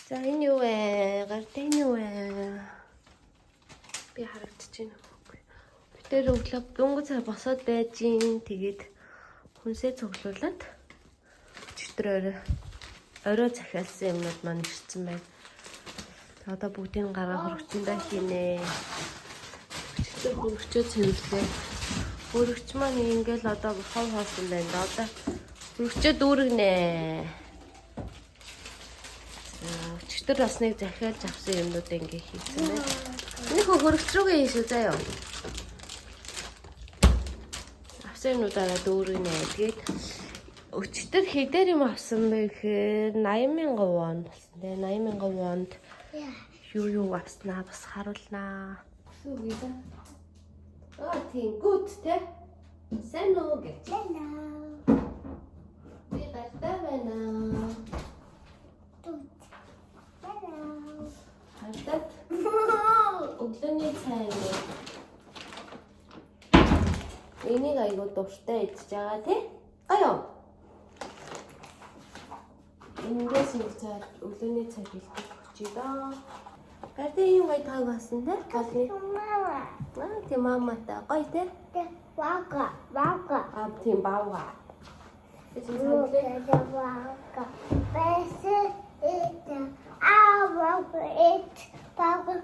За, энэ юу вэ? Гартай энэ юу вэ? Би харагдаж байна уу? Бид тэр өглөө дөнгөж сая босоод байж гин. Тэгээд хүнсээ цуглуулад өчигдөр орой орой захиалсан юмнууд маань ирсэн байна. Тэгээ одоо бүгдийг гараа хөргөчөндөө хийнэ. Өчигдөр хөргөчөө цэвэрлээ. Хөргөч маань ингээл одоо хов хоосон байна да. Одоо хөргөчөө дүүргэнэ. За, өчигдөр бас нэг захиалж авсан юмнууд ингээ хийсэн байна. Миний хөө хөргөч рүүгээ хийшүү заяа. Авсан юмнуудаараа дүүргэнэ. Тэгээд өчигдөр хэдээр юм авсан бэ гэхээр 80,000 вон болсон те. 80,000 вонд юу юу авснаа бас харуулнаа. Сүгээ. Аа, тийм good те. Сайн уу гэж. Би гартай байна. Гартад өглөөний цай ингэ. Энийг айгуу дуртай идэж байгаа тий. Гайо. Эндээс ингэ цай өглөөний цай бэлдэх хүчээ даа. Гартай юм гай тааг басан тий. Голны. Аа, тийм маматай гоё тий. Аа, тийм баавга. Би чинь саналаа. Баши. Баавга.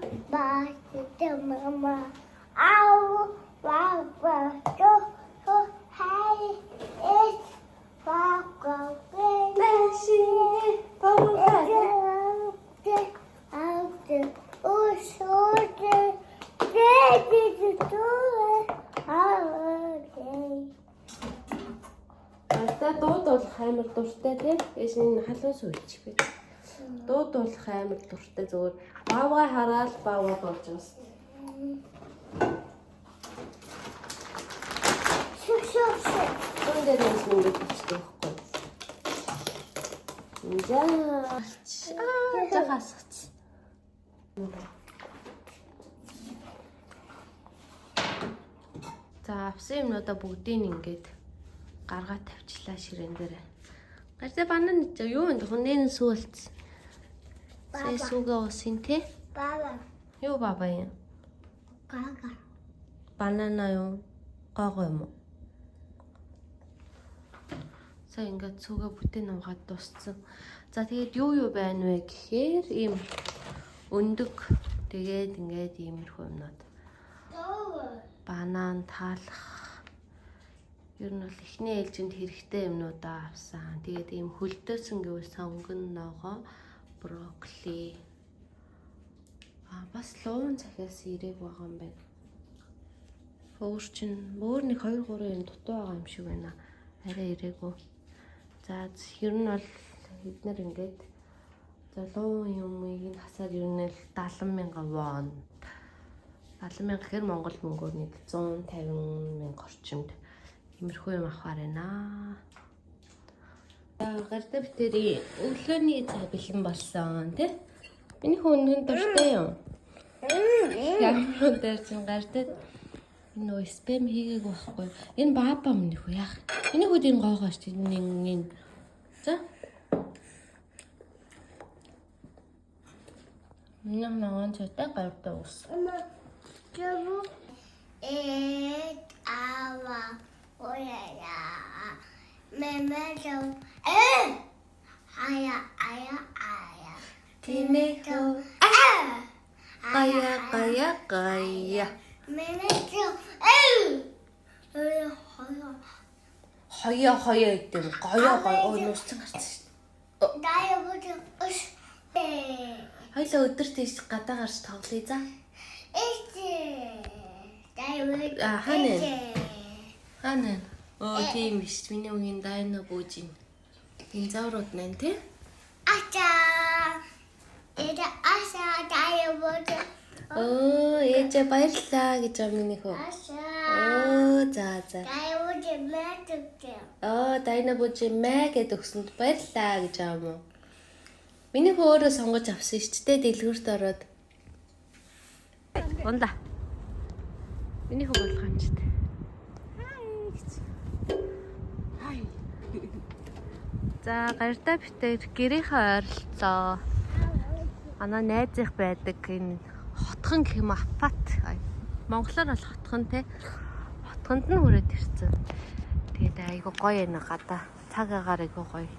Гартаа дуу дуулах амар дуртай тий. Эш энэ халуун сүү ичих би. Дуу дуулах амар дуртай, зүгээр баавга хараал баавга болж байгаа. Тун дээр юм ингэж бичдэг байхгүй. За. Аа, за хасгац. За, авсан юмнуудаа бүгдийг ингээд гаргаа тавьчлаа ширээн дээр. Гартай банан юу энэ хүний сүү болцсон. Сая сүүгээ уусын те. Юу баба юм? Банана юу? Гого юм уу? Сая ингээд сүүгээ бүтэн уугаад дууссан. За, тэгээд юу юу байна вэ гэхээр ийм өндөг, тэгээд ингээд иймэрхүү юмнууд. Банан, таалах. Ер нь бол эхний ээлжинд хэрэгтэй юмнуудаа авсан. Тэгээд ийм хөлдөөсөн гэвэл сонгон, ногоо, брокколи. А, бас луун захиас ирээг байгаа юм байна. Өөр чинь өөр нэг 2 3 юм дутуу байгаа юм шиг байна. Арай ирээгүй. За, ер нь бол эднэр ингээд за луун юмыг нь хасаад ер нь л 70 мянган вон. 70 мянга гэхээр Монгол мөнгөөр нэг 150 мянга орчимд иймэрхүү юм авахар байна. Гарда битэрийн өглөөний цай бэлэн болсон тий. Миний хүү өнгөн дуртай юм. Ямар дээр чинь гардад нөгөө спам хийгээг байхгүй. Энэ баба миний хүү яах. Миний хүүд энэ гоогоо шүү дээ. Энэ энэ. За. Миний ногоон цайтай гардаг ус. Тийм ээ хөө. Гая гая гая. Хоёо хоёо гэдэг юм. Гоёо гоё. Өө, нууцсан гарсан шүү дээ. Хоёлаа өдөр тийш гадаа гарч тоглоё за. А, хаана вэ? Хаана? Өө, тийм биш. Миний үгийн дайна бууж ин. Динозаврууд нэн тий? Өө, ээжээ баярлалаа гэж байгаа миний хөө. Өө, за за. Өө, дайна бууж мэ гэд өгсөнд баярлалаа гэж байгаа юм уу? Миний хөө өөрөө сонгож авсан шүү дээ дэлгүүрт ороод. Унда. Миний хөө болох юм ч дээ. Хай гэж. Хай. За, гардаа битэр гэрийнхээ ойролцоо. Манай найзынх байдаг энэ хотхон гэх юм апат. Монголоор бол хотхон те. Хотхонд нь хүрээд ирсэн. Тэгээд айгу гоё энэ гадаа. Цаг агаар айгу гоё.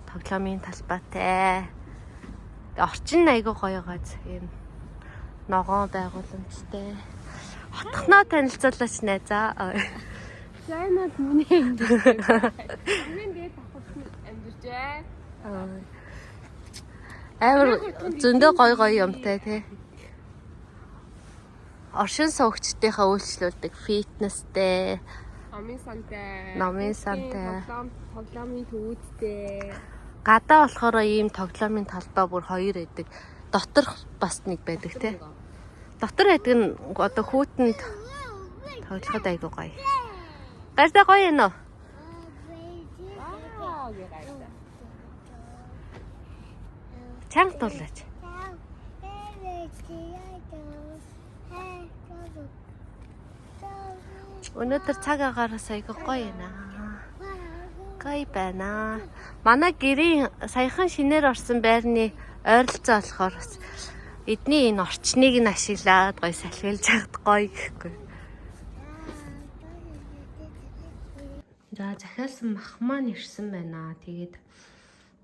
Тоглоомын талбайтай. Тэгээд орчин нь айгу гоё гоц юм ногоон байгууламжтай. Хотхноо танилцуулаач найзаа. За энэ бол миний амьдрал. Хамгийн дээд давхарт нь амьдарч байна. Амар зөндөө гоё гоё юмтай тий. Оршин суугчдынхаа үйлчлүүлдэг фитнестэй, Номын сантай. Номын сантай. Тоглоомын төвүүдтэй. Гадаа болохоор ийм тоглоомын талбай бүр хоёр байдаг. Доторх бас нэг байдаг тий. Дотор байдаг нь одоо хүүтэнд тоглоход айгуу гоё. Гартаа гоё юм уу? Вау гэрээ. Чанга тулаач. Өнөөдөр цаг агаараас айгуу гоё юм аа. Гоё байна. Манай гэрийн саяхан шинээр орсон байрны ойролцоо болохоор бас эдний энэ орчныг нь ашиглаад гоё салхилж хахад гоё гэхгүй. За захиалсан мах маань ирсэн байна. Тэгээд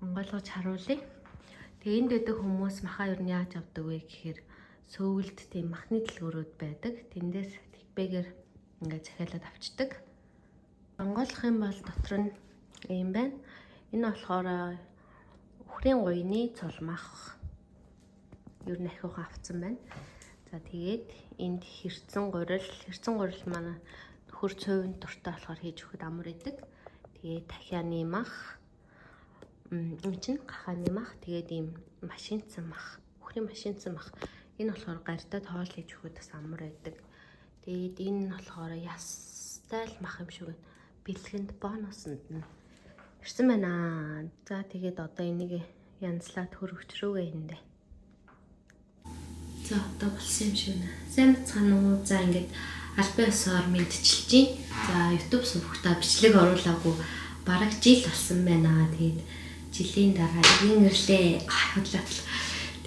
онгойлгож харуулъя. Тэгээ энд байдаг хүмүүс махаа ер нь яаж авдаг вэ гэхээр сөүлд тийм махны дэлгүүрүүд байдаг. Тэндээс тэгбэгээр ингээд захиалаад авчдаг. Онгойлгох юм бол дотор нь ийм байна. Энэ болохоор үхрийн гуйны цул мах ер нь ахиухан авцсан байна. За тэгээд энд хэрцэн гурил, хэрцэн гурил манай нөхөр цувын дуртай болохоор хийж өгөхөд амар идэг. Тэгээд тахианы мах, энэ чинь гахааны мах, тэгээд ийм машинцсан мах, үхрийн машинцсан мах. Энэ болохоор гартаа тоол хийж өгөхөд бас амар байдаг. Тэгээд энэ нь болохоор ястай л мах юм шиг байна. Бэлгэнд бонусанд нь ирсэн байна. За тэгээд одоо энийг янзлаад хөрөгч рүүгээ хиндэ. За одоо болсон юм шиг байна. Сайн бацгаана уу? За ингээд албан ёсоор мэдчилж байна. За YouTube сувгтаа бичлэг оруулаагүй бараг жил болсон байна. Тэгээд жилийн дараа эргэн ирлээ. Худлаа.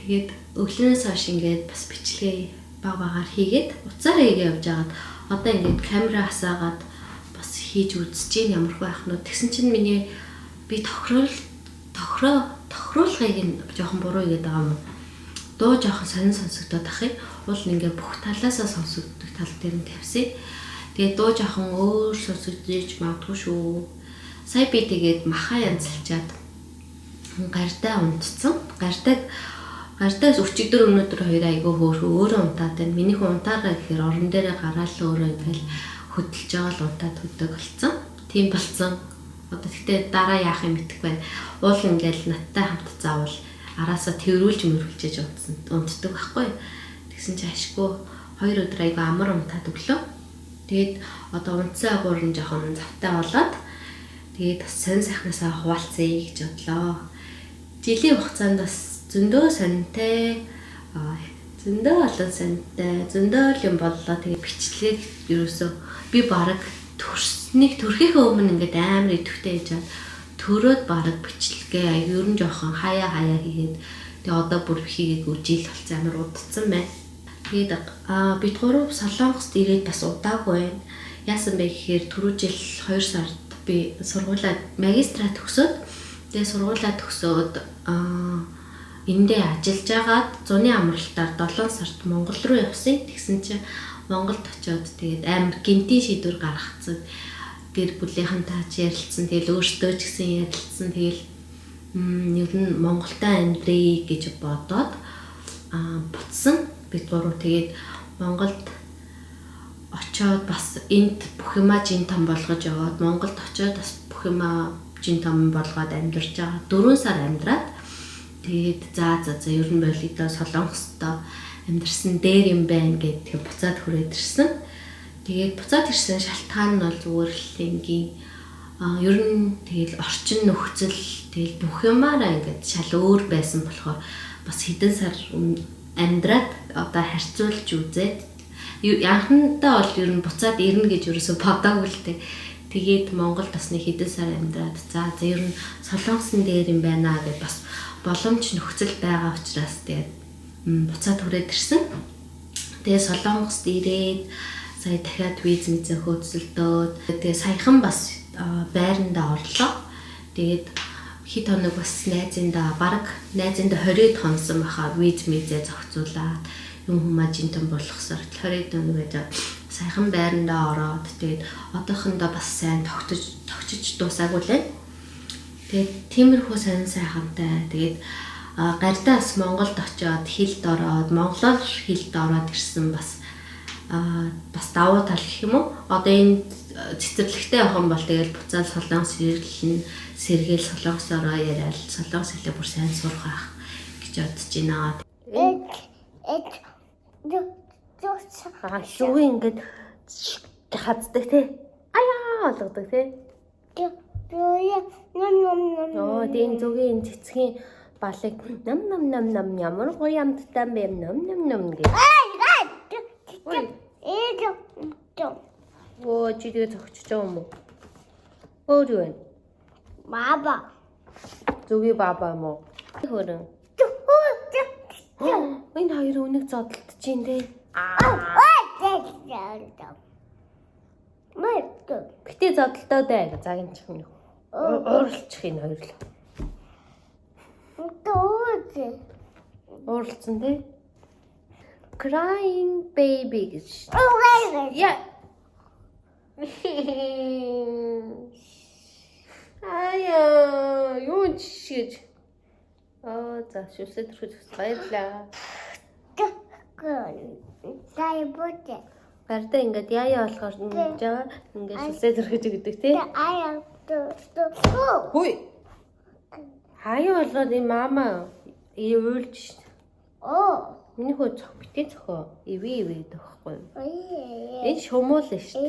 Тэгээд өглөөнөөс хойш ингээд бас бичлэгээ баг багаар хийгээд уцаараа хийгээ явж байгаад одоо ингээд камера асаагаад бас хийж үзэж гин ямархуу байх нь. Тэгсэн чинь миний би тохируулгыг нь жоохон буруу хийгээд байгаа юм уу? Дуу жоохон сонин сонсогдоод ах юм. Уул нь ингээ бүх талаасаа сонсогддог тал дээр нь тавьсан. Тэгээд дуу жоохон өөр сонсогдож магадгүй шүү. Сая би тэгээд маха янзалчаад гардаа унтцсан. Гардаас өчигдөр өнөөдөр хоёр айгүй хөөрхөн өөрөө унтаад байна. Миний хүн унтаараа гэхээр орон дээрээ гараал өөрөө ингээл хөдөлж байгаа л унтаад хөдөг болцсон. Тийм болцсон. Одоо тэгтээ дараа яах юм мэдэхгүй байна. Уул ингээл надтай хамт заавал араасаа тэрүүлж мөрүүлжээж унтдаг байхгүй. Тэгсэн чи ашгүй 2 өдөр айгүй амар унтаад өглөө. Тэгээд одоо унтсан агуур нь жоохон завтай болоод тэгээд бас сонь сайхнаасаа хуваалцъя гэж бодлоо. Жилийн хугацаанд бас зөндөө сонинтай, зөндөө олон сонинтай, зөндөө л юм боллоо. Тэгээд бичлэг ерөөсөө би бараг төрснийг төрхийнхээ өмнө ингээд амар идэвхтэй хийж чад төрөөд бараг бичлэгээ ер нь жоохон хаяа хийгээд тэгээ одоо бүр хийгээгүй жил болсон амар удацсан байна. Тэгээд бид гурав Солонгост ирээд бас удаагүй байна. Яасан бэ гэхээр түрүү жил 2 сард би сургуулаа магистраа төгсөөд тэгээ сургуулаа төгсөөд эндээ ажиллаж агаад зуны амралтаар 7 сард Монгол руу явсан. Тэгсэн чинь Монголд очиод тэгээд амар гинтийн шийдвэр гаргацсан. Гэр бүлийнхэнтэй ч ярилцсан. Тэгэл өөртөө ч гэсэн ярилцсан. Тэгэл ер нь Монголтой амьдрий гэж бодоод буцсан. Бид гурав тэгээд Монголд очиод бас энд бүх юмаа жин том болгож яваад Монголд очиод бас бүх юмаа жин том болгоод амьдарч байгаа. 4 сар амьдраад тэгээд за ер нь болидоо Солонгостой амьдарсан дээр юм байна гэд тэг буцаад хүрээд ирсэн. Тэгээд буцаад ирсэн шалтгаан нь бол зүгээр л энгийн ер нь тэгэл орчин нөхцөл тэгэл бүх юмараа ингээд шал өөр байсан болохоор бас хэдэн сар амьдраад одоо харьцуулж үзээд анхандаа бол ер нь буцаад ирнэ гэж ерөөсө бодоогүй л дээ. Тэгээд Монголд бас нэг хэдэн сар амьдраад за ер нь Солонгосон дээр юм байна гэд бас боломж нөхцөл байгаа учраас тэгээд Буцаад хүрээд ирсэн. Тэгээ Солонгост ирээд сая дахиад виз мизээ хөөцөлдөөд, тэгээ саяхан бас байрандаа орлоо. Тэгээд хэд хоног бас найзындаа, бараг найзындаа 20 хонсон баха, виз мизээ зохицуулаад, юм хүмаа жинтэн болгосоор 20 хоног байж саяхан байрандаа ороод, тэгээд одоохондоо бас сайн тогтож тогчиж дуусаагүй лээ. Тэгээд тиймэрхүү сонин сайхантай. Тэгээд гардаа бас Монголд очиод хилд ороод, монголоор хилд ороод ирсэн бас давуу тал гэх юм уу. Одоо энэ цэцэрлэгтэй явах юм бол тэгэл буцаад солонгос хэлнэ, сэргээл солонгосороо яриад, солонгос хэлээ бүр сайн сурах байх гэж бодож байна. Эт Аа, шүгэн ингээд хаздаг те. Аяа болгодог те. Оо, тийм, зүгийн цэцгийн балыг нам нам нам нам, ямар гоё амттай юм бэ, нам нам нам гэх. Өө, чи тэгээ зогчж байгаа юм уу? Өөр юу вэ? Баба. Зүгийн баба юм уу? Хөрөн. Энэ хоёр үнэг зодолдож чинь те. Аа. Гэтэ зодолдоод бай. Загинчих юм. Ууралчих энэ хоёр л. Ууралцсан те. Crying baby гэж. Яа. Аяа, юу ч гэж. Аа, за, шүсээ төрөхөж баярлаа. Гардаа ингээд яа яа болохоор ингэж байгаа. Ингээд шүсээ төрөхөж өгдөг тий. Хүй. Хаяа болгоод энэ мама уйлж шít. Миний хөө цох битгий цохоо. Ивэ ивэ гэдэг байхгүй юу? Энэ шумуул шүү.